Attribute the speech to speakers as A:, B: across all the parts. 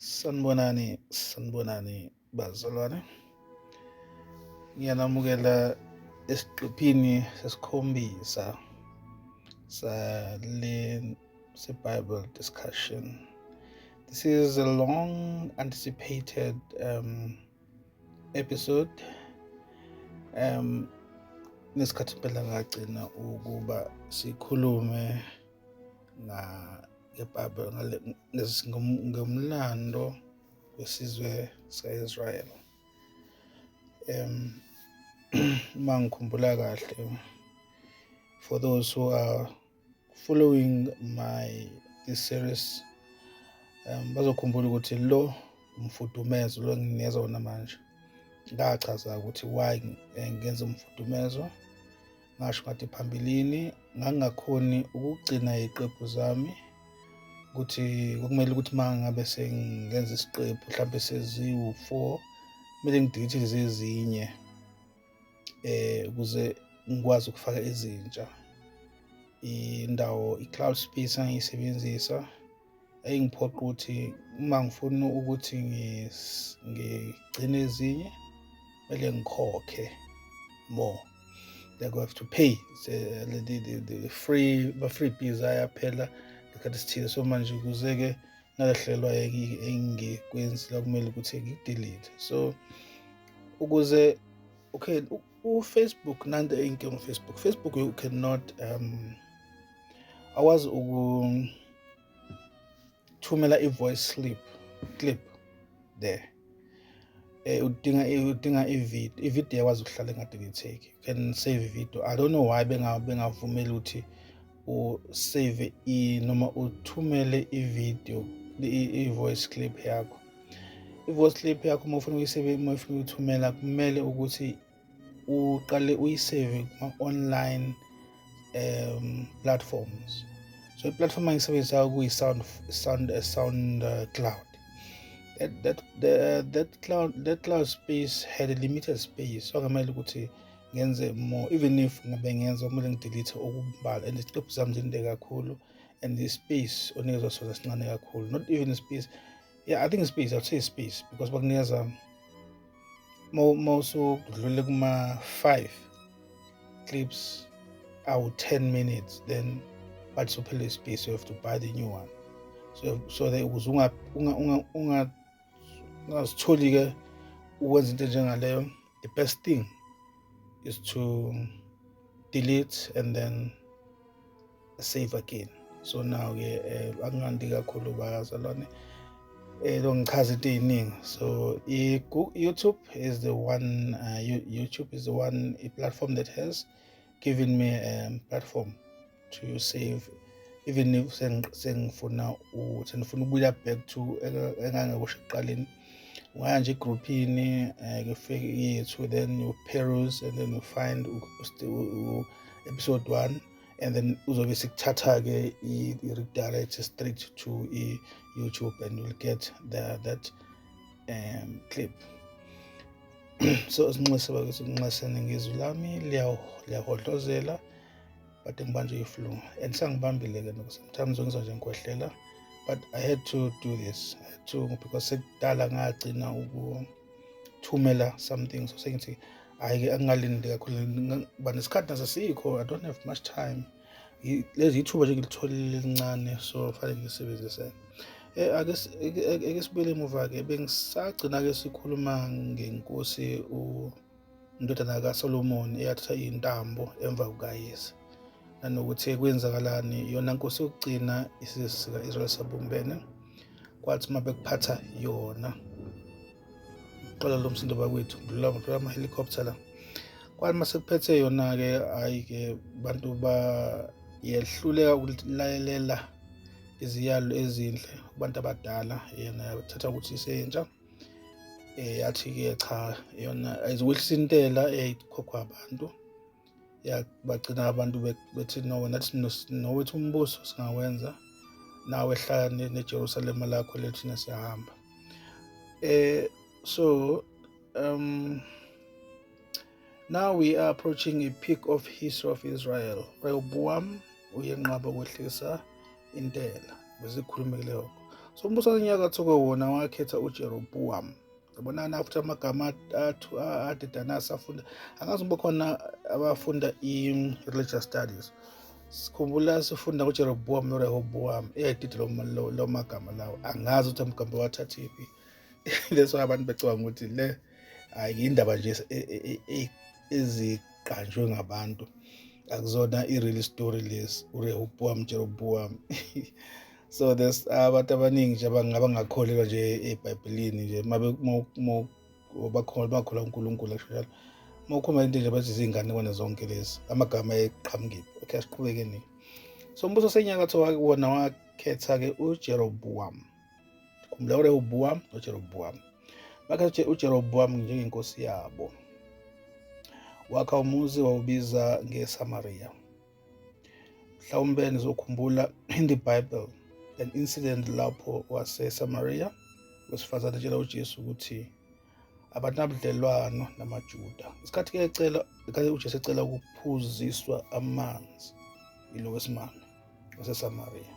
A: Sanibonani, sanibonani bazalwane. Ngiyanamukela esiqephini sesikhombisa sale se-Bible discussion. This is a long anticipated episode. Nesikhathi impela ngagcina ukuba sikhulume ngeBhayibheli ngomlando wesizwe sika-Israel. Uma ngikhumbula kahle, for those who are following my this series, bazokhumbula ukuthi lo umfudumezo lo enginikeza wona manje, ngachaza ukuthi why ngenza umfudumezo. Ngasho ngathi phambilini ngangingakhoni ukugcina iziqephu zami, ukuthi kwakumele ukuthi uma ngabe sengenza isiqephu mhlampe seziwu-4, kumele ngidelete lezi ezinye ukuze ngikwazi ukufaka ezintsha. Indawo, i-cloud space engiyisebenzisa ayingiphoqa ukuthi uma ngifuna ukuthi ngigcine ezinye, kumele ngikhokhe more, like I have to pay the free, ba-freebies ayaphela ngesikhathi esithile. So manje ukuze-ke ngalahlekelwa engikwenzile, kumele ukuthi ngidelete. So ukuze, okay, u-Facebook, nanto inkinga u-Facebook, Facebook you cannot, awazi ukuthumela i-voice clip there. Udinga i-video. I-video iyakwazi ukuhlala ingadeletheki, you can save i-video. I don't know why bengavumeli ukuthi usave noma uthumele i-video, i-voice clip yakho. I-voice clip yakho uma ufuna ukuyisave, uma ufuna ukuyithumela, kumele ukuthi uqale uyisave kuma-online platforms. So i-platform engiyisebenzisayo kuyi-sound sound sound cloud. That cloud space had a limited space, so akumele ukuthi ngenze more. Even if ngabe ngenza, kumele ngidelete okumbalwa, and isiqephu sami zinde kakhulu and the space onikezwa sona sincane kakhulu. Not even space, yeah, I think space, I'd say space, because bakunikeza uma usudlule kuma-5 clips awu-10 minutes, then bathi suphele space, you have to buy the new one. So that ukuze ungazitholi-ke ukwenza into enjengaleyo, the best thing is to delete and then save again. So now-ke akungandi kakhulu bazalwane, lo ngichaza into ey'ningi. So YouTube is the one, YouTube is the one a platform that has given me a platform to save, even if sengifuna sengifuna ukubuya back to engangikusho ekuqaleni. Ungaya nje egruphini kufike yethu, then you peruse and then you find episode 1, and then uzobe sikuthatha-ke i-redirect straight to i-YouTube and you'll get that clip. So sinxese bakithi, kunxesene ngezwi lami, liyahodlozela, but ngibanjwe i-flu and sangibambile-ke. Sometimes ngizwa nje ngikhwehlela, but I had to do this. I had to, because sekudala ngagcina ukuthumela something. So sengithi hhayi-ke angingalindi kakhulu, ba nesikhathi naso sikho. I don't have much time. Lezi ithuba nje ngilitholile elincane, so fanele ngilisebenzise. Ake sibuyele emuva-ke. Bengisagcina-ke sikhuluma ngenkosi indodana kaSolomon eyathatha iy'ntambo emva kukayise, nanokuthi kwenzakalani. Iyona nkosi yokugcina isizwe sika-Israel sabumbene. Kwathi uma bekuphatha yona, uxolo lo msindo bakwethu, kudlula ama-helicopter la. Kwathi uma sekuphethe yona-ke, hhayi-ke, bantu bayehluleka ukulalela iziyalo ezinhle kubantu abadala. Yena yathatha ukuthi isentsha, yathi-ke cha, yona ayizukwehlisa intela eyayikhokhwa abantu. Bagcina abantu bethi no, nathi nowethu umbuso singawenza, nawe hlala neJerusalema lakho, lethina siyahamba. So now we are approaching a peak of history of Israel. Rehoboam uyenqaba ukwehlisa intela, bese kukhulumekile lokho. So umbuso wasenyakatho-ke wona wakhetha uJeroboam. Yabona futhi amagama adidana asafunda, angazi uma khona abafunda i-religious studies. Sikhumbula sifunda kuJeroboam noRehoboam, eyayidide lo magama lawo, angazi ukuthi amagama wathathephi. That's why abantu becabanga ukuthi le hayi indaba nje eziqanjwe ngabantu, akuzona i-real story lesi, uRehoboam, Jeroboam. So there's abantu abaningi nje abangakholelwa nje eBhayibhelini nje, mabe bakholwa bakholwa uNkulunkulu asho njalo. Uma ukhuluma into nje bathi izinganekwane zonke lezi, amagama eqhamukile. Okay, asiqhubekeni. So umbuso wasenyakatho wona wakhetha-ke uJeroboam. Khumbula uRehoboam noJeroboam. Bakhetha uJeroboam njengenkosi yabo. Wakha umuzi wawubiza ngeSamaria. Mhlawumbe nizokhumbula in the Bible an incident lapho waseSamaria wesifazane etshela uJesu ukuthi abanabudlelwano namaJuda. Isikhathi ke ecela, isikhathi uJesu ecela ukuphuziswa amanzi yilo wesimame waseSamaria.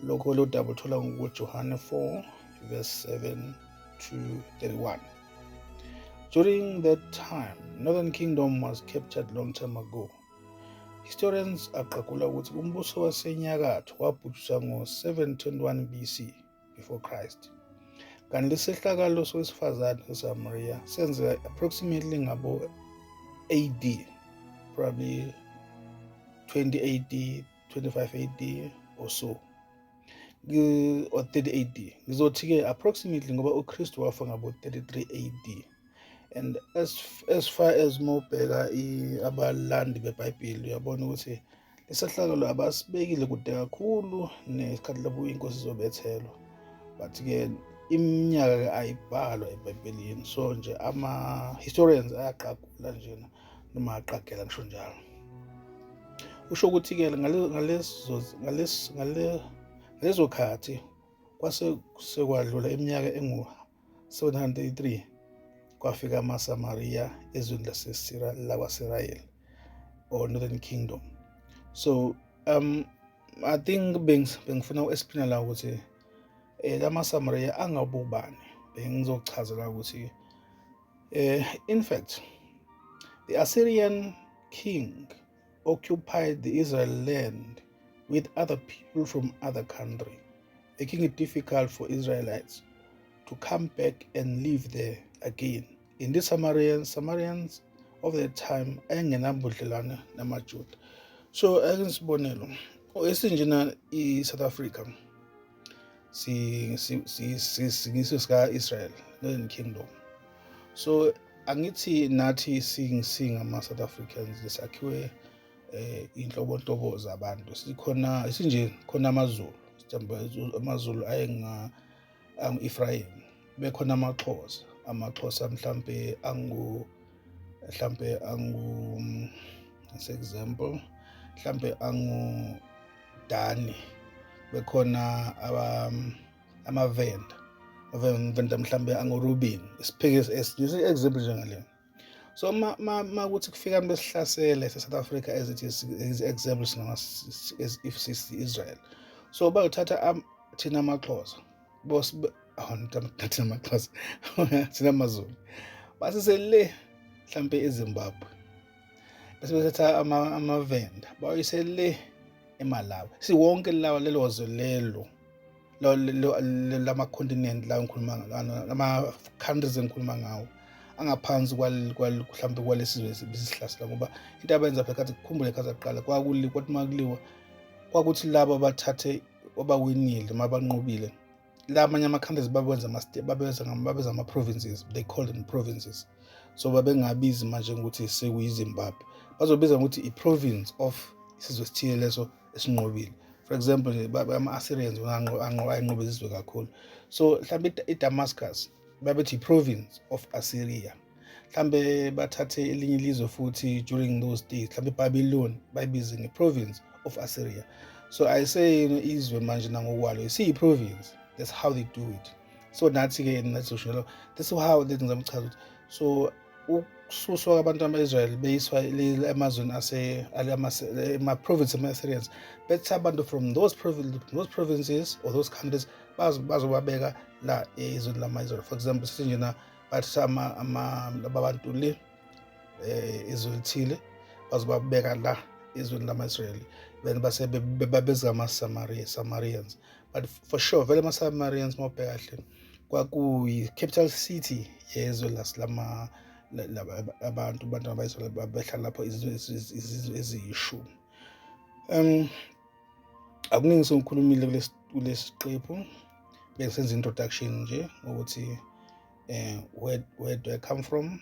A: Lokho lo daba uthola ngokuJohane 4 verse 7 to 31. During that time, Northern Kingdom was captured long time ago. Historians aqagula ukuthi umbuso wasenyakatho wabhujiswa ngo-721 BC, before Christ. Kanti lesehlakalo sowesifazane seSamaria senzeka approximately ngabo AD, probably 20 AD, 25 AD or so, or 30 AD. Ngizothi-ke approximately ngoba uKristu wafa ngabo 33 AD. And as far as mawubheka abalandi beBhayibheli, uyabona ukuthi lesehlakalo abasibekile kude kakhulu nesikhathi lapho inkosi izobethelwa, but-ke iminyaka-ke ayibhalwa eBhayibhelini, so nje ama-historians ayaqagula njena noma aqagela, ngisho njalo. Usho ukuthi-ke ngalezo khathi kwase sekwadlula iminyaka engu-733 kwafika amaSamariya ezweni lakwaSirayeli or Northern Kingdom. So I think bengifuna uku-explain la ukuthi lamaSamariya angabobani. Bengizochazela ukuthi in fact the Assyrian king occupied the Israel land with other people from other country, making it difficult for Israelites to come back and live there again. In the Samaritans of that time ayengenabudlelwane namaJuda. So ake ngisibonelo esinjena, i-South Africa si si si si sika Israel, Northern Kingdom. So angithi nathi singama South Africans lesakhiwe inhlobonhlobo zabantu, sikhona isinje, khona amaZulu, sithemba amaZulu ayenga angu-Ephraim, bekhona amaXhosa, amaXhosa mhlambe angu as example mhlambe angu Dani, bekhona aba amaVenda, amaVenda mhlambe angu Reuben, isipheke example njengale. So ma kuthi kufika abantu besihlasele se-South Africa, as it is example singama as if sisi Israel, so bayothatha thina amaXhosa bos, oh, thina amaXhosa, thina amaZulu, basise le mhlambe eZimbabwe, bese bethatha amaVenda bayise le eMalawi. Siwonke lawa lelo zwe lelo lama-continent la ngikhuluma, lama-countries engikhuluma ngawo angaphansi mhlawumbe kwalesizwe besihlasela, ngoba into abenza phela khathi, kukhumbule khathi aqala kwathi makuliwa kwakuthi labo abathathe abawinile noma abanqobile la amanye ama-countries babenza babenza babenza ama-provinces, they call them provinces. So babengabizi manje ngokuthi sekuyiZimbabwe, bazobiza ngokuthi i-province of isizwe esithile leso esinqobile. For example nje ama-Assyrians ayenqobe izizwe kakhulu, so mhlawumbe i-Damascus babethi i-province of Assyria. Mhlambe bathathe elinye ilizwe futhi during those days, mhlambe iBabylon, bayibize nge-province of Assyria. So ayiseyini izwe manje nangokwalo, isiyi-province. That's how they do it. So nathi-ke nathi sosho, this is how ngizama ukuchaza ukuthi so ukususwa kwabantu ama-Israel beyiswa emazweni ase ema-province ama-Assyrians, bethe abantu from those provinces or those countries. Bazobabeka la ezweni lama-Israel. For example, sithi njena bathi laba bantu le izwe elithile, bazobabeka la ezweni lama-Israyeli, then base babeza ama-Samarians. But for sure vele ama-Samarians, mawubheka kahle, kwakuyi-capital city yezwe lama abantu abayisrael behlala lapho, izizwe eziyishumi. Akuningi sengikhulumile kulesi qephu. Bengisenza introduction nje ukuthi where do I come from.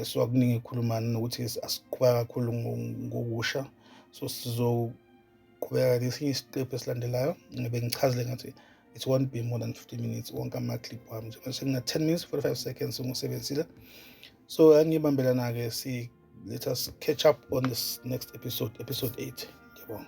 A: So akuningi ukukhuluma nokuthi asiqhubeka kakhulu ngokusha, so sizoqhubeka nesinye isiqephu esilandelayo. Ngibe ngichazile ngathi it won't be more than 50 minutes wonke ama-clip wami. Njengoba sekuna 10 minutes 45 seconds ngisebenzisile, so angibambelana-ke. Si let us catch up on this next episode, episode 8. Ngiyabonga.